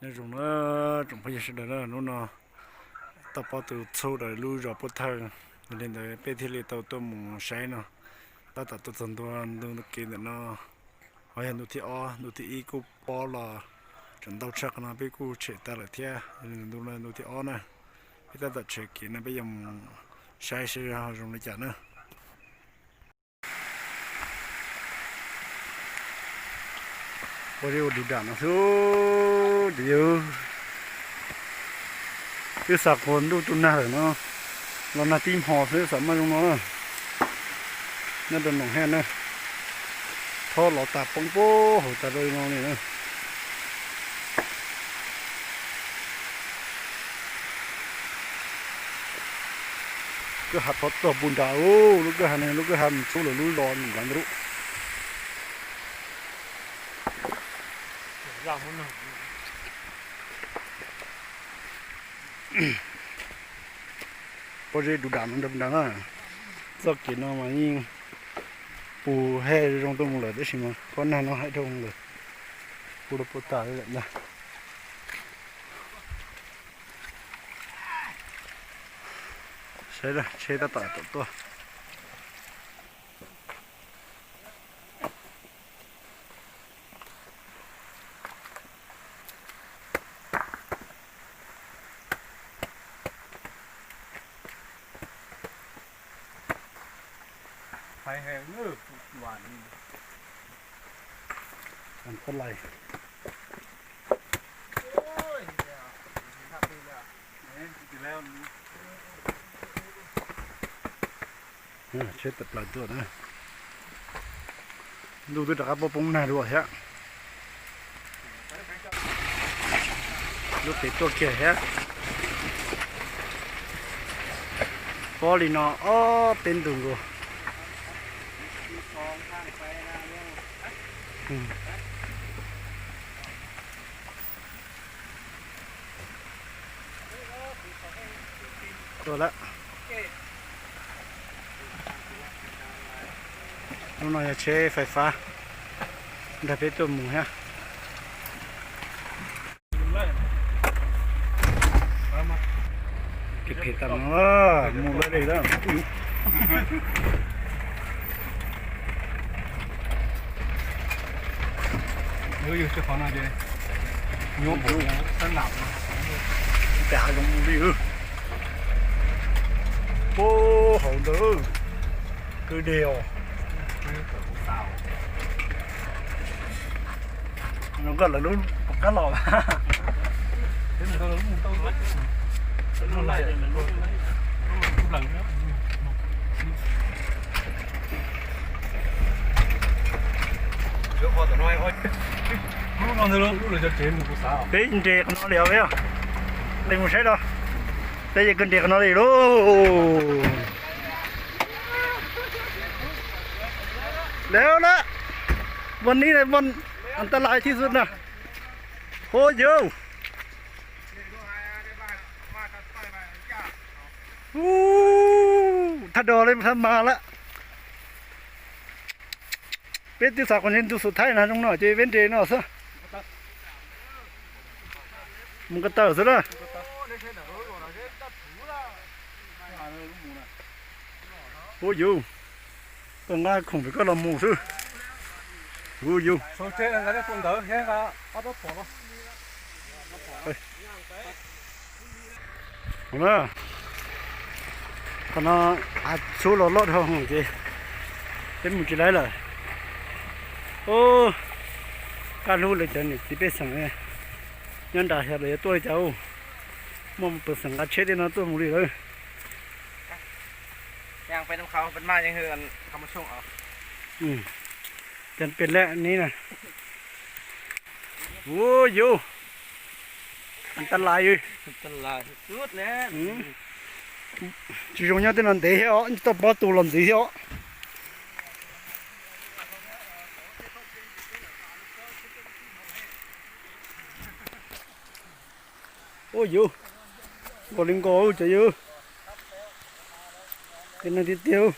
Nyob zoo na tsoom phooj ywg sawv daws na, hnub no toj pob tu txhub rau lub zos Pub Thawj, yog li ntawd peb thiaj li tau tuaj mus saib no. Tab tom tuaj txog ntua ntu kev ntawm no, ho yog ntu thib ob, ntu thib ib kuj pob los tseem ntau tshaj qhov no peb kuj tshem tas lawm thiab. Yog li ntawd ntu no ntu thib ob na, peb tab tom tshem kev no peb yuav mus saib seb ho zoo li cas na. Ua li ua dum dam no xwb ces yog twb xav qhuas ntuj tu nag lawm no, los nag tib hmo xwb xav maj zoo no na. Nyob rau noom haj na, thob los tas poob poob hauv tas rau no li na. Kwj ha thov txog puag nrad, lub kwj ha no lub kwj ha mus txhub lawv lub zos nram ntawd. Pob zeb dum dam no nrad na. Txoj kev no mas yeej pus haj zoo tuaj mus lawm tab sis mas pob nag no haj dhau lawm, pus rau puag tas li lawm ntag. Saib tsheb tab tom tuaj. Tsheb tawm plaws tuaj na. Ntuj twb rov qab poob poob nag dua thiab. Lub pem tuaj kiag thiab. Pob li no ob peb ntus nkaus. Tuaj lawm. Lub no yog tsheb fais fab nrog peb tuaj mus thiab. Kev phem tas no mus lawm li lawm. Yog qhov no ces nyuaj npaum sab nam no. Pem hav zoov mus li. Puag hauv ntawd kwj deg os. Zoo nkauj lawv lub pov qab los. Peb nres qhov no li os, peb, li mus saib los, peb yeej kawg nres qhov no li lauj. Lawm na,วันนี้ วันอันตรายที่สุดนะ. Hu yus, thaj do li thaj mas lawm. Peb twb xav kom nws ntu xus thaib na zoo no ces peb nres no xwb. Mus ko taw xwb na. Hu yus, koj nqa khoom pem koj los mus xwb. Hu yus. Qhov no av txhub los loj dhau ces peb mus tsis laib lawm. Ub, kaj hlub lawv cov niam txiv pej xeem nyob nram xyov lawv yuav tuaj li cas ub. Muaj pej xeem nqa tsheb tej no tuaj mus li lawm. Ces peb lej ni na. Hu yus, an ta lais. Tsis zoo nyob tej no ntev thiab os, toj pob tu los ntxiv thiab os. Hu yus, nkaus li nkaus cov yus. Tej neeg tiag tiag.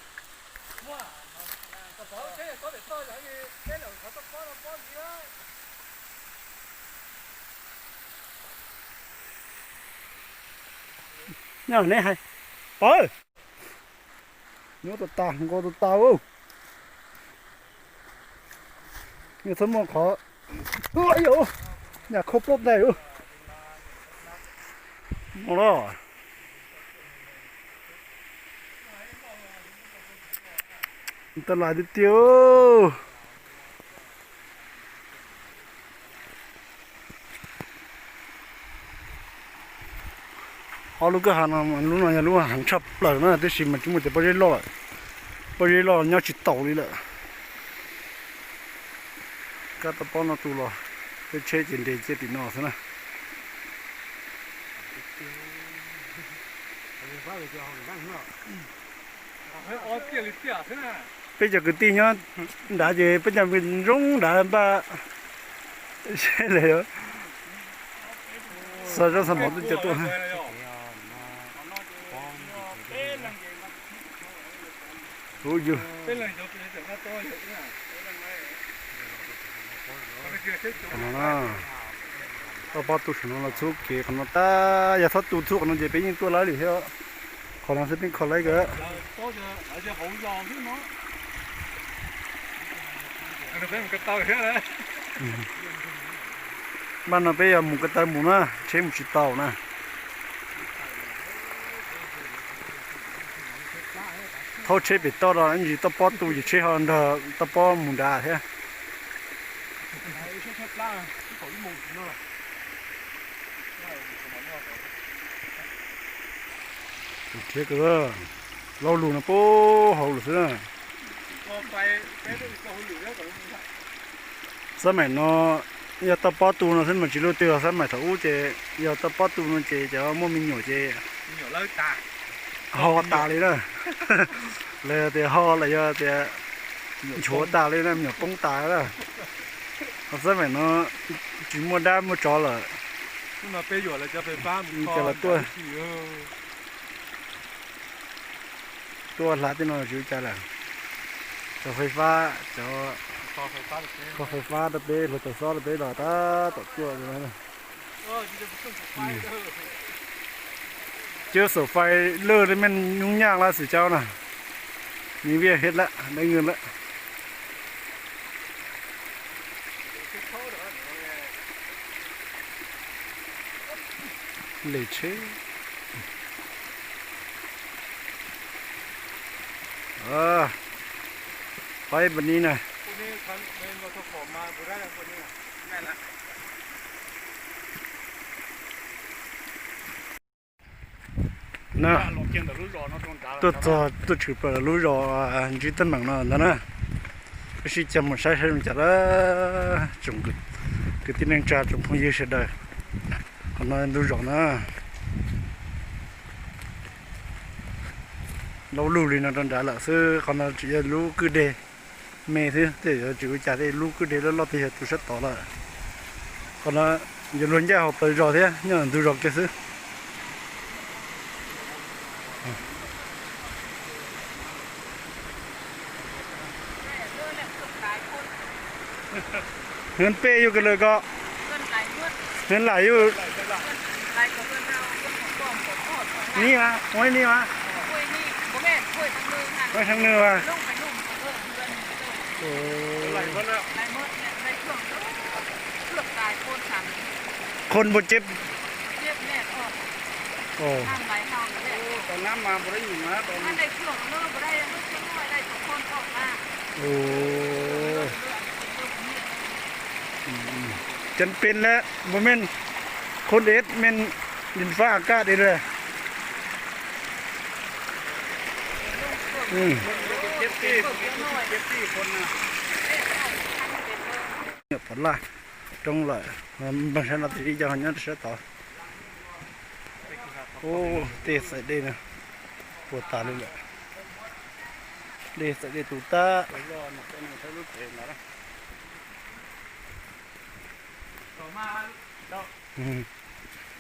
Nyob neb hais, pov, nyuaj tas tas, nqos tas tas. Yog txhob muaj qhov, nyam khau ploj tais. Mus los. Tab lais tiag tiag. Ob lub kwj ha no, lub no yog lub heev tshaj plaws na, tab sis mas tsis muaj cov pob zeb loj lawm, pob zeb loj nyob tsis taus li lawm. Kab toj pob no tu los, peb tsheb ces nres cia tim no xwb na. Peb cov kwv tij nyob nrad ces peb cov zoo nrad npaj seb lawv xav zoj xav mov tuaj cov tuaj. Ub yus, toj pob tu saum no los txhub kev qhov no tag, yog txhob tu txhub qhov no ces peb yeej tuaj laib li thiab. Qhov no xwb peb kho laib kawg. Npaj no peb yog mus ko taw mus na, tsheb mus tsis tau na. Thaub tsheb pem toj no ib ntsis toj pob tu ces tsheb ho nrog toj pob mus nrad thiab. Tus thiab kawg, laub lug no puag hauv lawm xwb. Xab maim no yog toj pob tu no xwb mas tsis luaj twg, xab maim thaum ub ces yog toj pob tu no ces cov muaj me nyuam ces ho tas li na. Lawv tias ho los yog tias nchuav tas li na, me nyuam poob tas na. Ho xab maim no tsis muaj dab muaj tsov lawm, cov lawv tuaj, tuaj hla tej no tsis ua cas lawm. Cov fais fab, cov kho fais fab rau peb, hluav taws xob rau peb los tab tom tuaj. Cwb saum fais lwj li me nyuj nyaj lawm xwm caub na, nws viaj hiab lawm, dab nws lawm. Lem tsheb. Pab ib pab ni na. Na, tuaj txog tuaj tshwm plaws lub zos Ntsib Teeb Meem no ntag na. Peb sib cag mus saib saib zoo cas lawm tsoom kwv tij neej tsa tsoom phooj ywg sawv daws. Qhov no ntug zos na. Laub lug li no rau nrad lawm xwb, qhov no tseem yog lub kwj deg me xwb, tej yuav tsis ua cas, tej lub kwj deg loj loj tej yog tus sab tod lawm. Qhov no yuav luag ncaj hauv plawv zos thiab nyob ntug zos kiag xwb. Hwv pej yug kawg lawm ko. Hwv lam yug. Ni mas, ua ni mas. Ua heev nws mas. Khôn npaum ceb. Cov pem lawm, npaum me khôn deb me, din fab kaj deb lawm. Nyuam qhuav laj roob lawm, npaj sab no tes ib co nyob rau sab tod. Ub, tej txawm dej no puas tas li lawm. Dej txawm dej tus tag.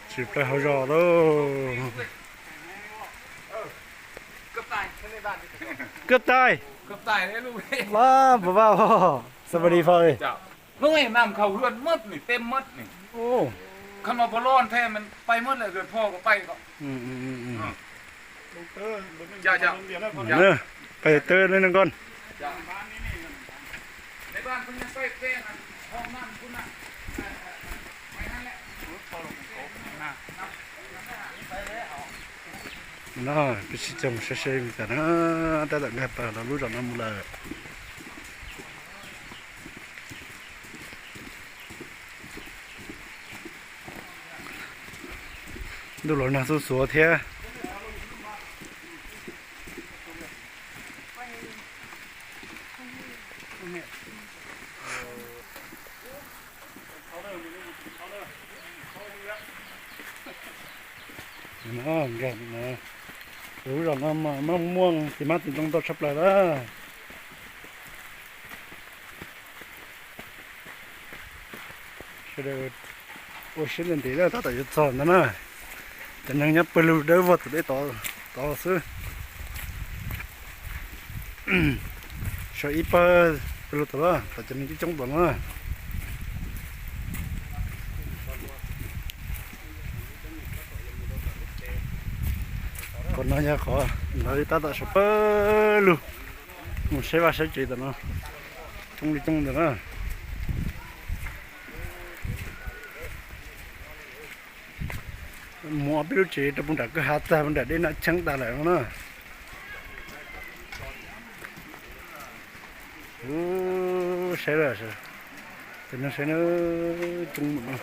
Tshwm plaws hauv zos lauj. Koj tais. Vaj, puas vaj os? Xab mas di faj. Pais tawb li no nkoj. No, peb sib cog mus saib seb li cas na, tab tom nkag plaws rau lub zos no mus lawm. Ntuj los nag xuj xuav thiab. Lub zos no mas maj muaj ces mab tis ntoo ntau tshaj plaws lawm. Sawv daws ua siab ntev ntev na, tab tom yuav txog ntawd na. Cov neeg nyob pawg lug dawb vog tom deb tod xwb. Saum ib pawg pawg lug tom no, tom cov neeg coob coob tom no na. Qhov no yog qhov lawv tab tom saum pawg lug mus saib vaj saib tsev tom no, coob li coob ntawd na. Mus ob peb lub tsev rau puag nram kwj ha tag, puag nram dej Nab Cheeb tas lawm no na. Ub, saib lawm, cov neeg saib na, coob mus no.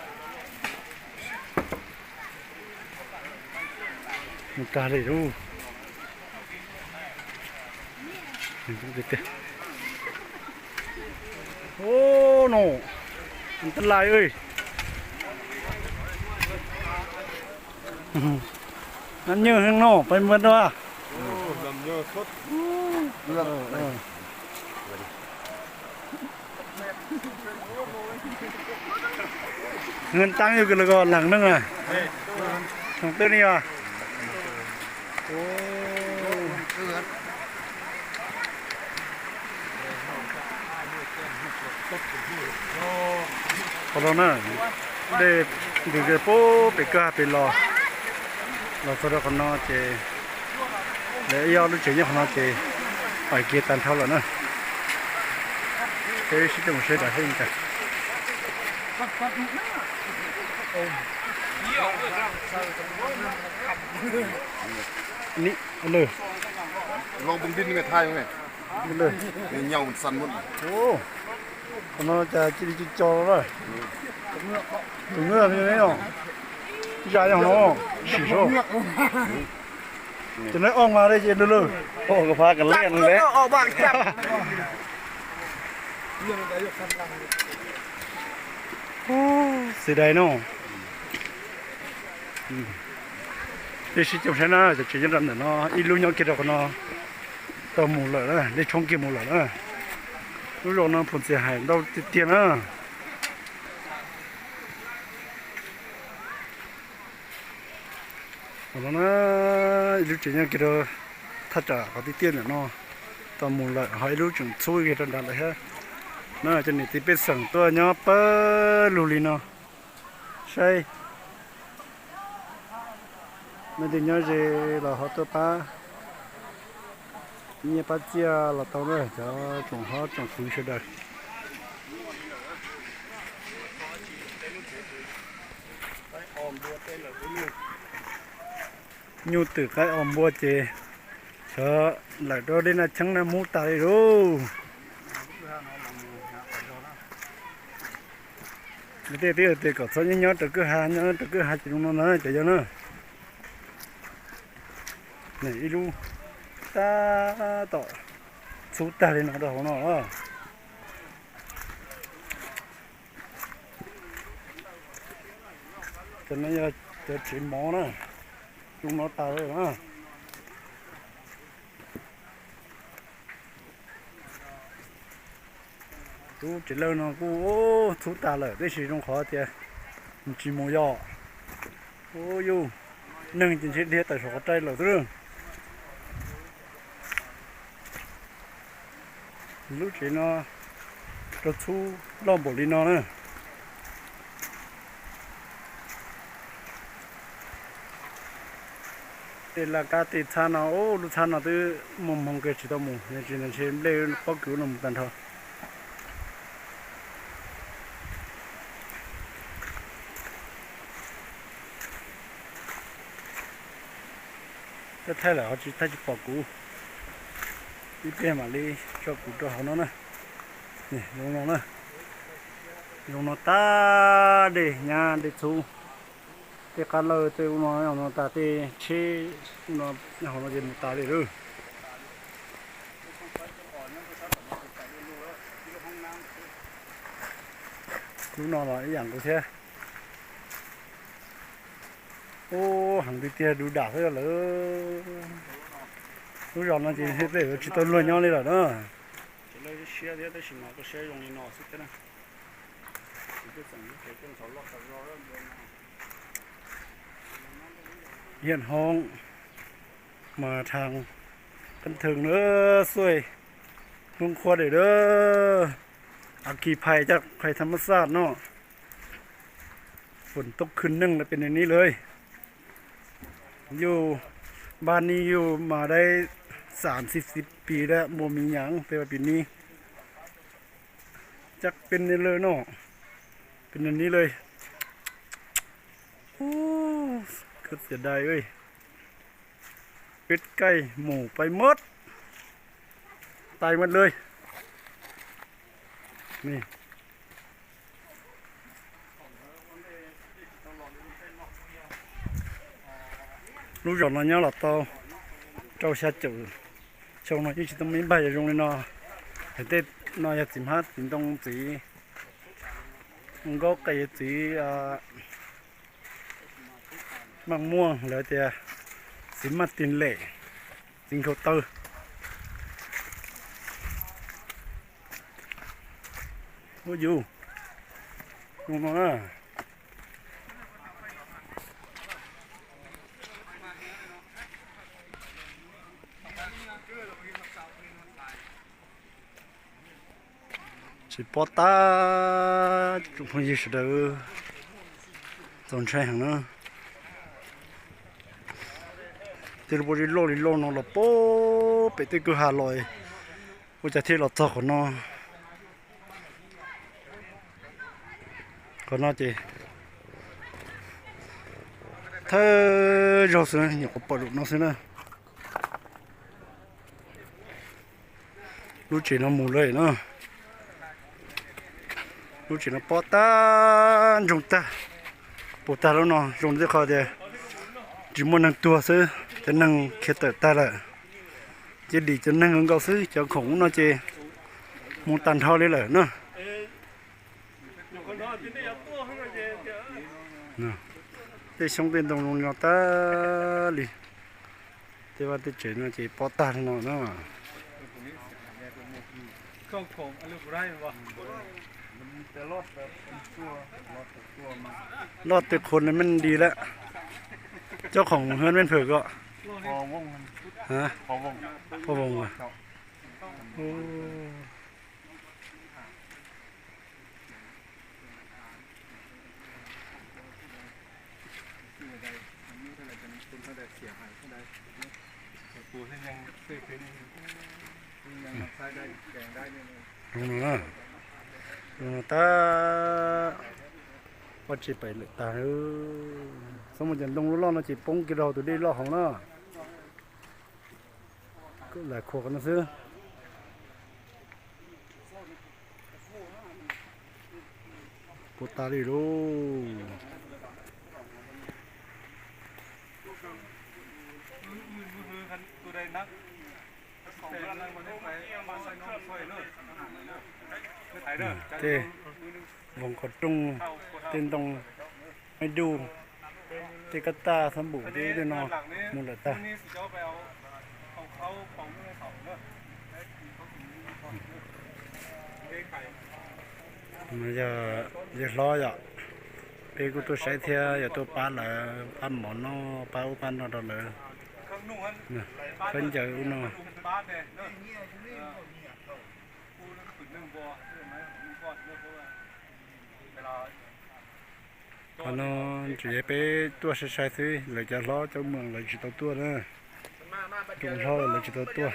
Mus tag li lawm. Ub no, tab laj, nab nyuj heev no, peb mus dua. Nws taab yug kws lug koj laag neeg na. Tub ni os. Qhov no na, dej ntws pem kwj ha pem los, los txog rau qhov no ces lawv ib ob lub tsev nyob qhov no ces pais kiag tag nrho lawm na. Peb sib coj mus saib tas seb li cas. Qhov no cas cia li co co lawm. Tus ngwj no, zaj yog no, sim saib. Ces neb oj mas li ces lwg lwg. Xws dais no. Peb sib coj saib na, cov tsev nyob rau ntawm no, ib lub nyob kiag rau qhov no, tau mus lawm na, dej tshoob kiag mus lawm na. Lub zos no phum txias hais ntau tiag tiag na. Qhov no na, ib lub tsev nyob kiag rau thaj tsam qhov tiaj tiaj ntawm no, tau mus lawm, ho ib lub tseem txhub kiag rau nrad lawm thiab. No cov niam txiv pej xeem tuaj nyob pawg lug li no, saib leej twg nyob ze los ho tuaj pab nyiaj pab txiaj los tau na cov tsoom hlob tsoom kwv sawv daws. Nyuj twm qaib os npua ces xyov lawm rau dej Naj Cheeb na mub tas li lauj. Tej twb tias kom txhob nyob nyob rau kwj ha, nyob rau kwj ha ces zoo no na cov yawg na. Ib lub tab tom txhub tag li no rau hauv no. Cov no yog cov tsev mov na, zoo no tas li na. Lub tsev lawj no kuj txhub tas lawm tab sis zoo qhov tias tsis mus yog. Ub yus, neeg ces ntshe dhia tawm saum qhov rai lawm xwb. Lub tsev no rau txhub loj npaum li no na. Tej laj kab tej txhab no, lub txhab no twb muaj hmoo kawg tsis tau mus, tsis ntshe nplej pob kws no mus tag nrho. Thaij thaij lawm ho tsis thaij tsis pom kuv. Ib pliag mam li tso kuv rau hauv no na. Zoo no na. Zoo no tag dej nyab dej txhub. Tej qab lawj tej ub no, no tas tej tsheb ub no, hauv no ces mus tas li lawm. Lub no los ib yam nkaus thiab. Ub, heev tiag tiag, du dam xwb lawm. Lub zos no ces peb yuav tsis tau luag nyob li lawm na. Hiaj hoov mas thaj qab thwg na, xuaj hoob qhuav dawm dawb, a ki phais caj phais tham mab xaj no. Fum tub khwv neeg lawm pem ni lawm. Yus npaj ni yus mas dai xam xib xib pis dab npua mi nyam tej pem ni. Caj pem ni lawm no, pem ni lawm. Khuv xim dai, peb kaij mus pais mab, tais mab lawm. Lub zos no nyob los tau rau xya caum xyoo no yeej tsis tau muaj ib npag yog zoo li no. Tej no yog txiv hmab txiv ntoo txiv nkaub qe txiv maj muaj lawv tias txiv maj tis lem, txiv nkhaus taw. Ub yus, zoo no na. Tsis pob tag, tsoom phooj ywg sawv daws, txaus ntshai heev na. Tej lub pob zeb loj li loj no los pem tej kwj ha los, ua cas thiaj los txog qhov no. Qhov no ces thawj zaug xwb, nyuam qhuav pom lawm no xwb na. Lub tsev no mus lawm no. Lub tsev no pob tag ntsoog tag, puas tag lub no zoo li tej qhov tias tsis muaj neeg tuag xwb, cov neeg khiav tawm tag lawm. Cia dim cov neeg nkaus xwb, cov khoom no ces mus tag nrho li lawm na. Tej xyoob tej ntoo zoo li no tag li. Tej vaj tej tsev no ces pob tag li no na. Loj tej qhua ne meej di lawm. Cov khoom hwv meej phwm ko. Qhov voos. Zoo no na, zoo no tag, pob tsev pais lawm tag. Xyov muaj cov ntoo loj loj no ces poob kiag rau tus dej loj hauv na. Lam khuam qhov no xwb. Puas tas li lauj? Tej voos qhov rooj, tej ntoo, mej duj, tej kab taj xab npum tej no mus lawm tag. Yog yawg hlob yom, peb kuj tuaj saib thiab yog tuaj pab lawv, pab mov noj, pab ub pab no rau lawv. Khaub ncaws ub no. Qhov no tsuas yog peb tuaj sai sai xwb, lawv cov hlob cov muam lawv tsis tau tuaj na. Zoo hlob lawv tsis tau tuaj.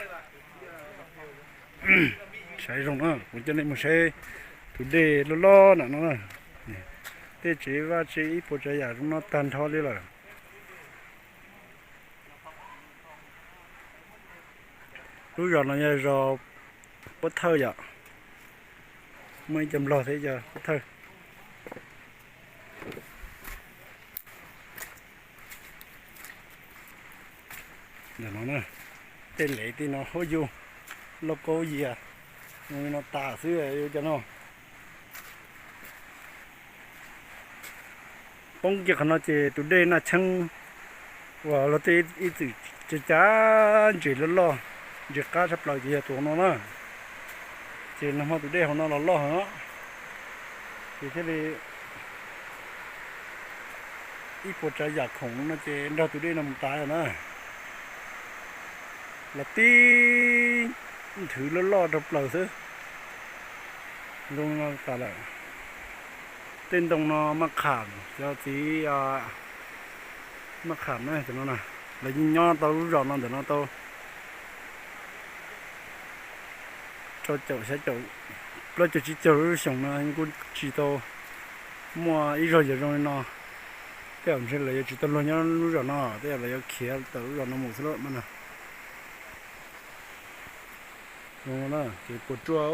Saib zoo na, kuv coj nej mus saib tus dej loj loj nram no na. Tej tsev vaj tsev ib puas tsav yam zoo no tag nrho li lawm. Lub zos no yog zos Puab Thawj yom. Muaj ib co Nplog thiab ib co Puab Thawj. Ntawm no na, tej lev tej no huab yug, lauj kaub yias, zoo li no tas xwb yuav ua cas no. Poob kiag qhov no ces tus dej Naj Cheeb uas luag tej ib txwm cav cav ntses loj loj, ntses qab tshaj plaws ces yog tus hauv no na. Ces nag hmo tus dej hauv no los loj heev, ces thiaj li ib puas tsav yam khoom no ces nrog tus dej no mus tas na. Los tib nthwv loj loj rau plaws xwb. Zoo no tas lawm. Tej ntoo no maj kham, cov txiv maj kham na, cov no na, lawv yeej nyob tau lub zos no ntawm no tau rau caum xya caum plaub caug tsib caug lub xyoos no yeej kuj tsis tau muaj ib zog yam zoo li no. Tej zaum ntshe lawv yuav tsis tau luag nyob lub zos no, tej zaum lawv yuav khiav tawm lub zos no mus xwb lauj no. Ces puas tsuaj,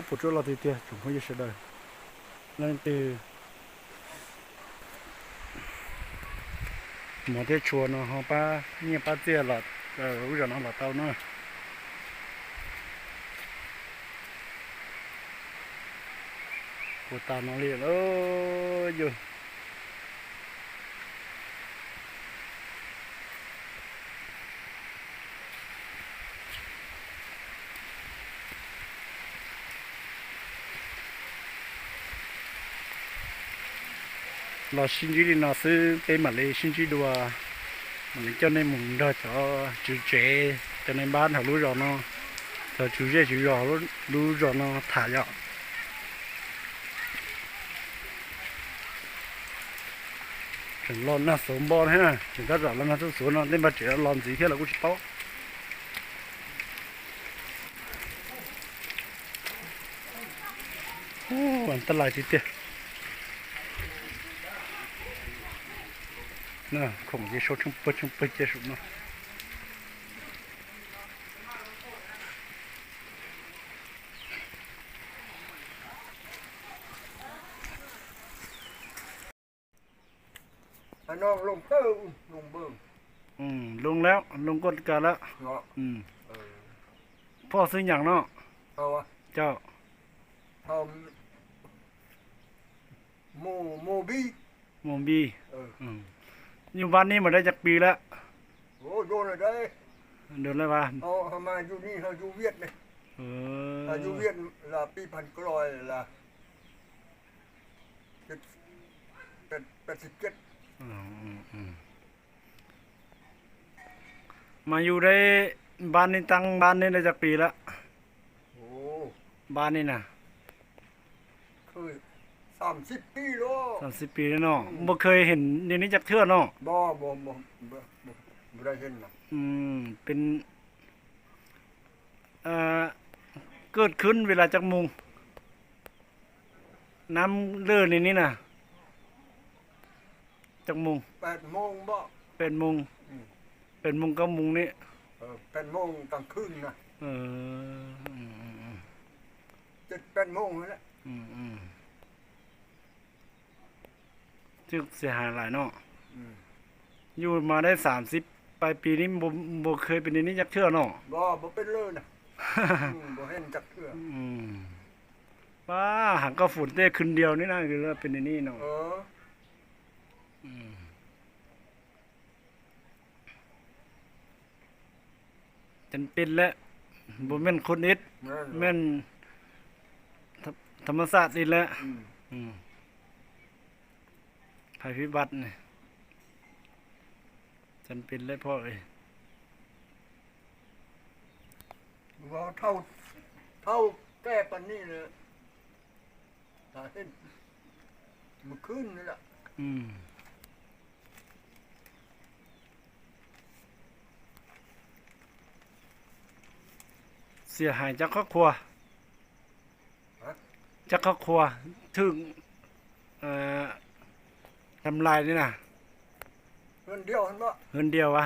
puas tsuaj loj tiag tiag tsoom phooj ywg sawv daws. Leej twg mov thiab tshua no ho pab nyiaj pab txiaj los lub zos no los tau na. Puas tas no li lawm yus. Los sib ntsib li no xwb, peb mam li sib ntsib dua, mam li coj nej mus nrog cov tswv tsev, cov neeg npab hauv lub zos no, cov tswv zej tswv zos lub zos no tham yom. Tseem los nag xuv npo thiab, tseem tab tom los nag xuv xuv no, tej npaj tsev los ntxiv thiab los kuj tsis paub. Tab lais tiag tiag. Khoom ces sau tsheej pawg tsheej pawg cia saum no. Loo lawm, loo kuaj kas lawm. Phoj xwb nyaam no. Cau, mus npib. Yug npab nib mas dai cov pis lawm. Dua lawm vas. Mas yug dai npab nib, taab npab nib dai cov pis lawm? Npab nib na. Xam xib pis no, npua khaws heem nib cov thwj no. Kawj khwb vis las cov moos, nab lawj nib na. Cov moos, peb moos, peb moos kaum moos nib. Twb tsis hais lawm no. Yug mas dai xam xib pais pis nib, npua khaws pis nib cov thwj no. Pab heem koj fum tej khwv ntiaus nib na, pis nib no. Ces peb lawm, npua meej qhub ib, meej tham mas xaj tib lawm. Phais phib vaj ne, ces peb lawm phoj. Thauj kab pas nij lawm, mus khwb lawm. Xiam Hais cov qhov qhua, cov qhov qhua thwj tham lais li na, hwj ndiaus a,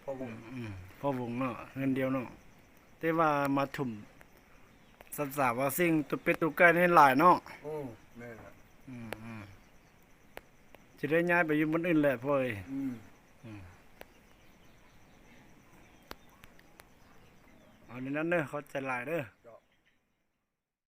pog voos no, hwj ndiaus no, tej vaj mas thum, xa xam vas xij tus peb tus kaij nej lais no. Ces deb nyab peb yug npaj wj lawm pog. Li no ne, qhov txais lais a.